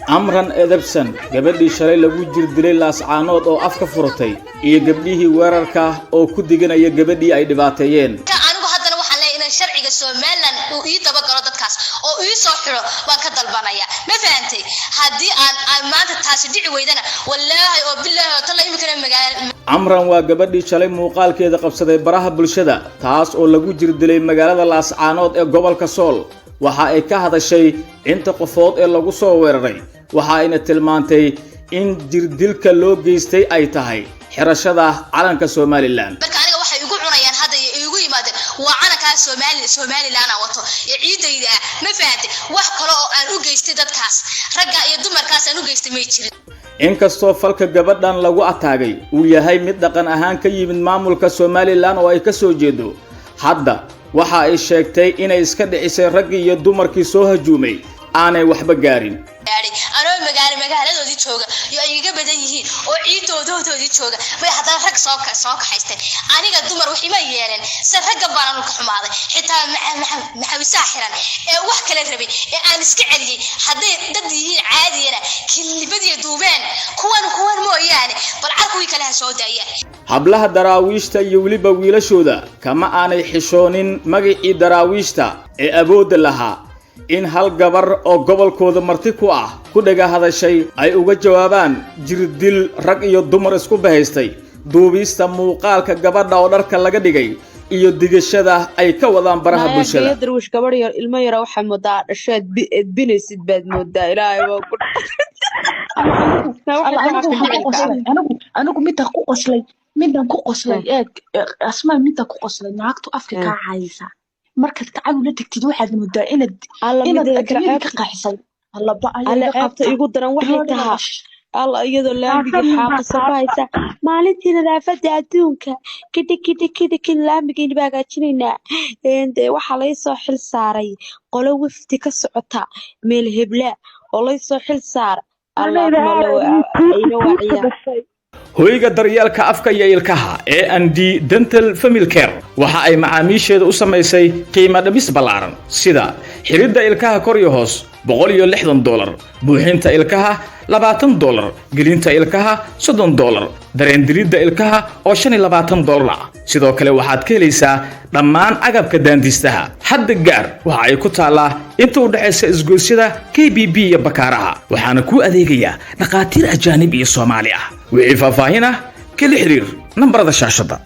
Amran Edebsan, gabadhii shalay lagu jir dilay Laascaanood oo afka furatay, iyo gabdhihii weerarka oo ku diganaya gabadhii ay dhibaateeyeen. Anigu haddana waxaan leeyahay inaan sharciga Somaliland uu ii dabagalo dadkaas oo ii soo xiro baan ka dalbanaya. Ma fahantay? Haddii aan maanta taasi dhici weydana, wallaahi oo bilaahi oo talla, iminkana magaala. Amran waa gabadhii shalay muuqaalkeeda qabsaday baraha bulshada, taas oo lagu jir dilay magaalada Laascaanood ee gobolka Sool. Waxa ay ka hadashay inta qofood ee lagu soo weeraray, waxa ayna tilmaantay in jirdilka loo geystay ay tahay xirashada calanka Somaliland. Marka aniga waxay igu cunayaan hadda iyo igu yimaadeen waa calankaa Soomaali Somaliland aan wato ee ciidayda ah. Ma fahantay? Wax kale oo aan u geystay dadkaas, ragga iyo dumarkaas aan u geystay, may jirin. Inkastoo falka gabadhan lagu ataagay uu yahay mid dhaqan ahaan ka yimid maamulka Somaliland oo ay ka soo jeedo, hadda waxa ay sheegtay inay iska dhicisay raggii iyo dumarkii soo hajuumay, aanay waxba gaarin. Anoo magaalo magaaladoodii jooga iyo ay iga badan yihiin oo ciidoododoodii jooga bay haddana rag soo kaxaysteen. Aniga dumar wax ima yeeleen se raggan baan anu ka xumaaday, xitaa maxawisaa xiran ee wax kale rabay ee aan iska celiyey. Hadday dad yihiin caadiyana, kilibadiyo duubeen kuwan mooyaane, bal carkuwii kale ha soo daayaan. Hablaha Daraawiishta iyo weliba wiilashooda kama aanay xishoonin magacii Daraawiishta ee awoodda lahaa in hal gabar oo gobolkooda marti ku ah ku dhaga hadashay ay uga jawaabaan jirdil rag iyo dumar isku bahaystay, duubista muuqaalka gabadha oo dharka laga dhigay iyo digashada ay ka wadaan baraha bulshada. Darwish, gabadh yar, ilmo yara, waxaa moodaa dhashaad edbinaysid baad moodaa. Ilaahay waa ku Anigu midaan ku qoslay, eeg Asmaa, midaan ku qoslay, naagtu afka kaa caayisa markaad gacan ula tagtid, waxaad moodaa inaad adduunyada ka qaxisay. Alla ceebta igu daran waxay tahaa, alla, iyadoo laamigii xaaqisa ku haysa maalintii nadaafadda adduunka, kidhi kidhi kidhi kidhi, laamigiina baa hagaajinaynaa. Dee waxaa laysoo xil saaray qolo wafdi ka socota meel hebla oo laysoo xil saara. Allahuma ayna waaciyaa. Hoyga daryeelka afka iyo ilkaha ee and Dental Family Care waxa ay macaamiisheeda u samaysay qiimo dhimis ballaaran, sida xiridda ilkaha kor iyo hoos $160, buuxinta ilkaha $20, gelinta ilkaha $30, dareendiridda ilkaha oo $25 ah. Sidoo kale waxaad ka helaysaa dhammaan agabka daandistaha. Hadda gaar, waxa ay ku taallaa inta u dhexaysa isgoysyada KBB iyo Bakaaraha, waxaana kuu adeegayaa dhakhaatiir ajaanib iyo Soomaali ah. Wixii faahfaahin ah kala xiriir nambarada shaashadda.